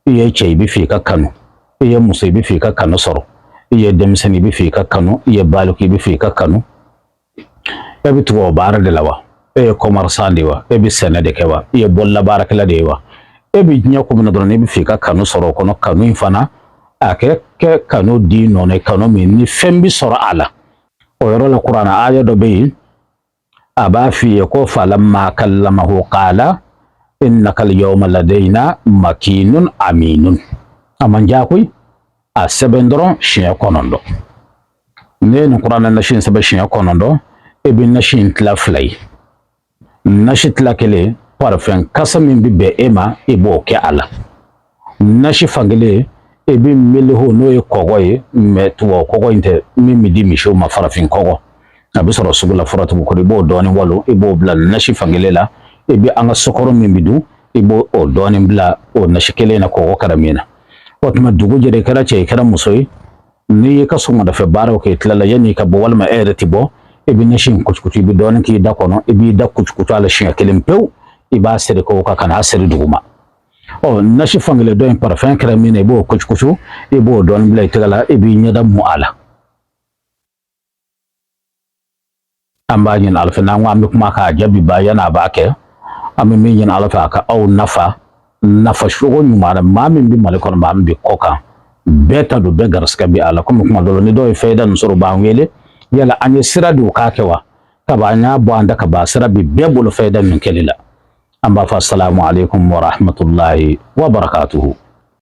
I ye cɛ, i bɛ fɛ i ka kanu. I ye muso, i bɛ fɛ i ka kanu sɔrɔ. I ye denmisɛnnin, i bɛ fɛ i ka kanu. I ye baliku, i bɛ fɛ i ka kanu. E bɛ tubabu baara de la wa? E ye commerçant de ye wa? E bɛ sɛnɛ de kɛ wa? I ye bololabaarakɛla de ye wa? E bɛ diɲɛ ko min na dɔrɔn, n'i bɛ fɛ i ka kanu sɔrɔ o kɔnɔ, kanu in fana a kɛ kɛ kanu di nɔnɔ ye, kanu min ni fɛn bɛ sɔrɔ a la. O yɔrɔ la, kuranɛ aya dɔ bɛ yen, a b'a f'i ye ko falamma kallamahu qala innaka al-yawma ladayna makinun aminun. A man diya koyi. A sɛbɛn dɔrɔn siɲɛ 9. N'i ye nin kuranɛ nasi in sɛbɛn siɲɛ 9, i bɛ nasi in tila fila ye. Nasi tila kelen, parfum kasa min bɛ bɛn e ma, i b'o kɛ a la. Nasi fankelen, i bɛ meliho, n'o ye kɔgɔ ye, mais tubabu kɔgɔ in tɛ min bɛ di misiw ma, farafin kɔgɔ, a bɛ sɔrɔ sugu la furatigiw kɔrɔ, i b'o dɔɔnin walo, i b'o bila nasi fankelen la. I bɛ an ka sukaro min bɛ dun, i b'o o dɔɔnin bila o nasi kelen na, kɔgɔ kɛra min na. O tuma dugu jɛra, i kɛra cɛ, i kɛra muso ye, n'i y'i ka sɔgɔmadafɛ baaraw kɛ, i tilala, yanni i ka bɔ walima e yɛrɛ tɛ bɔ, i bɛ nasi in kucukucu, i bɛ dɔɔnin k'i da kɔnɔ, i b'i da kucukucu a la siɲɛ kelen pewu, i b'a seri k'o kan ka n'a seri duguma. Ɔ nasi fankelen dɔ in, parfum kɛra min na, i b'o kucukucu, i b'o dɔɔnin bila i tɛgɛ la, i b'i ɲɛda mu a la. An b'a ɲini Ala fɛ, n'an ko an bɛ kuma k'a jaabi ba yanni a b'a kɛ, an bɛ min ɲini Ala fɛ, a ka aw nafa nafa cogo ɲuman na. Maa min bɛ Mali kɔnɔ, maa min bɛ kɔ kan, bɛɛ ta don, bɛɛ garisigɛ bɛ a la. Komi kuma dɔ la, ni dɔw ye fayida nin sɔrɔ, u b'an wele yala an ye sira di u k'a kɛ wa? Kaba an y'a bɔ an da ka ban, sira bɛ bɛɛ bolo fayida min kɛli la. An b'a fɔ asalamu aleykum wa rahmatulahi wa barakatuhu.